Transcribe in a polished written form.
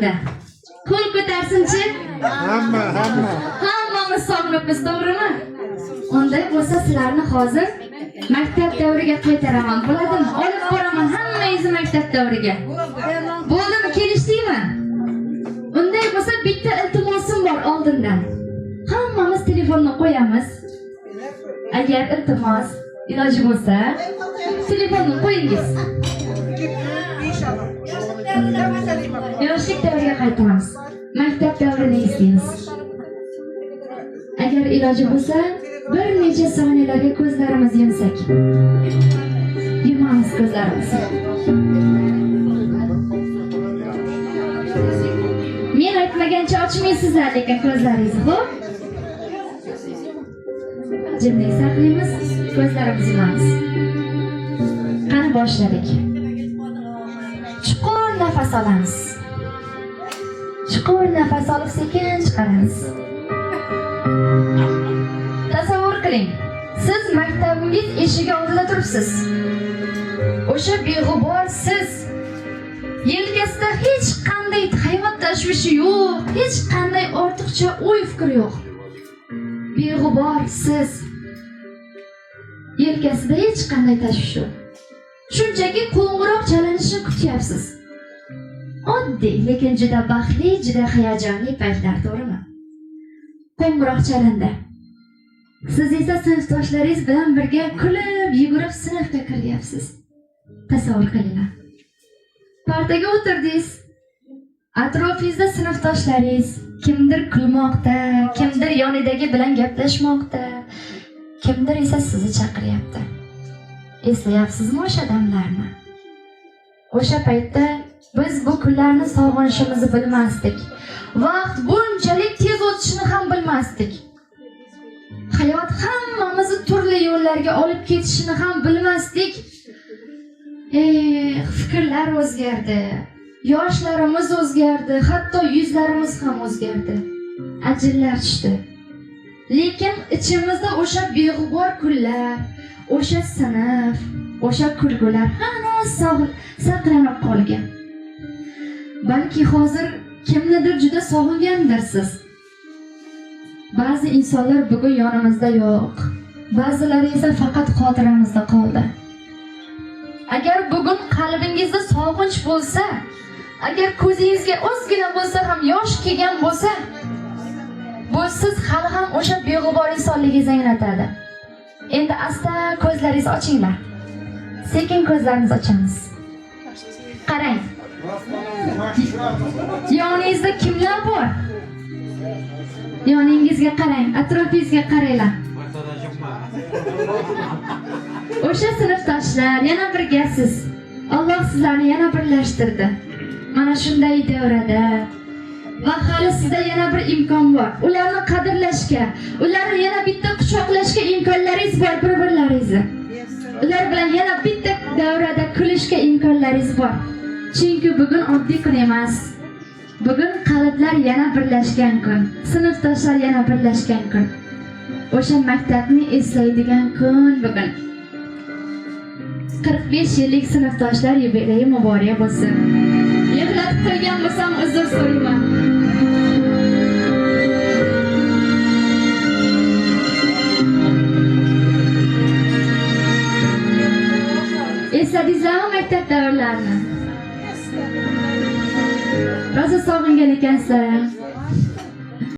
Sog'indi. Qo'l ko'tarsinchi. Hamma, hamma. Hammamiz sog'inibmiz, to'g'rimi? Unday bo'lsa sizlarni hozir maktab davriga qaytaraman. Bo'ladimi? Olib boraman hammangizni maktab davriga. Bo'ldimi? Kelishdikmi? Unday bo'lsa bitta iltimosim bor oldindan. Hammamiz telefonni qo'yamiz. Agar iltimos iloji bo'lsa, telefonni qo'yingiz. Yoshlik davriga qaytamiz. Maktab davrini eslaymiz. Agar iloji bo'lsa, bir necha soniyalarga ko'zlarimizni yumsak. Yumamiz ko'zlarimizni. Men aytmagancha ochmaysizlar lekin ko'zlaringizni, xo'p? Jimlik saqlaymiz, ko'zlarimizni yumamiz. Qani boshladik. Chuqur nafas olamiz. Chuqur nafas olib sekin chiqaramiz. Tasavvur qiling. Siz maktabingiz eshigi oldida turibsiz. O'sha beg'ubor siz. Yelkasida hech qanday hayot tashvishi yo'q, hech qanday ortiqcha o'y-fikr yo'q. Beg'ubor siz. Yelkasida hech qanday tashvish yo'q. Shunchaki qo'ng'iroq chalinishini kutyapsiz. Oddiy, lekin juda baxtli, juda hayajonli paytlar, to'g'rimi? Qo'ng'iroq chalindi. Siz esa sinfdoshlaringiz bilan birga kulib, yugurib sinfga kiryapsiz. Tasavvur qilinglar. Partaga o'tirdingiz. Atrofingizda sinfdoshlaringiz, kimdir kulmoqda, kimdir yonidagi bilan gaplashmoqda, kimdir esa sizni chaqiryapti. Eslayapsizmi o'sha damlarni? O'sha paytda biz bu kunlarni sog'inishimizni bilmasdik. Vaqt bunchalik tez o'tishini ham bilmasdik. Hayot hammamizni turli yo'llarga olib ketishini ham bilmasdik. Fikrlar o'zgardi. Yoshlarimiz o'zgardi, hatto yuzlarimiz ham o'zgardi. Ajinlar tushdi. Lekin ichimizda o'sha beg'ubor kunlar, o'sha sinf, o'sha kulgular hanuz saqlanib qolgan. Balki hozir kimnidir juda sog'ingandirsiz. Ba'zi insonlar bugun yonimizda yo'q. Ba'zilari esa faqat xotiramizda qoldi. Agar bugun qalbingizda sog'inch bo'lsa, agar ko'zingizga ozgina bo'lsa ham yosh kelgan bo'lsa, bu siz hali ham o'sha beg'ubor insonligingizni anglatadi. Endi asta ko'zlaringizni ochinglar. Sekin ko'zlarimizni ochamiz. Qarang. Yoningizda kimlar bor? Yoningizga qarang, atrofingizga qaranglar. O'sha sinfdoshlar yana birgasiz. Alloh sizlarni yana birlashtirdi. Mana shunday davrada va hali sizda yana bir imkon bor. Ularni qadrlashga, ularni yana bitta quchoqlashga imkonlaringiz bor bir-birlaringizni. Ular bilan yana bitta davrada kulishga imkonlaringiz bor. Chunki bugun oddiy kun emas. Bugun qalblar yana birlashgan kun, sinfdoshlar yana birlashgan kun. O'sha maktabni eslaydigan kun bugun. 45 yillik sinfdoshlar yubileyi muborak bo'lsin. Yig'latib qo'ygan bo'lsam uzr so'rayman. Esladingizlarmi maktab davrlarini? Rosa sog'ingan ekansizlar.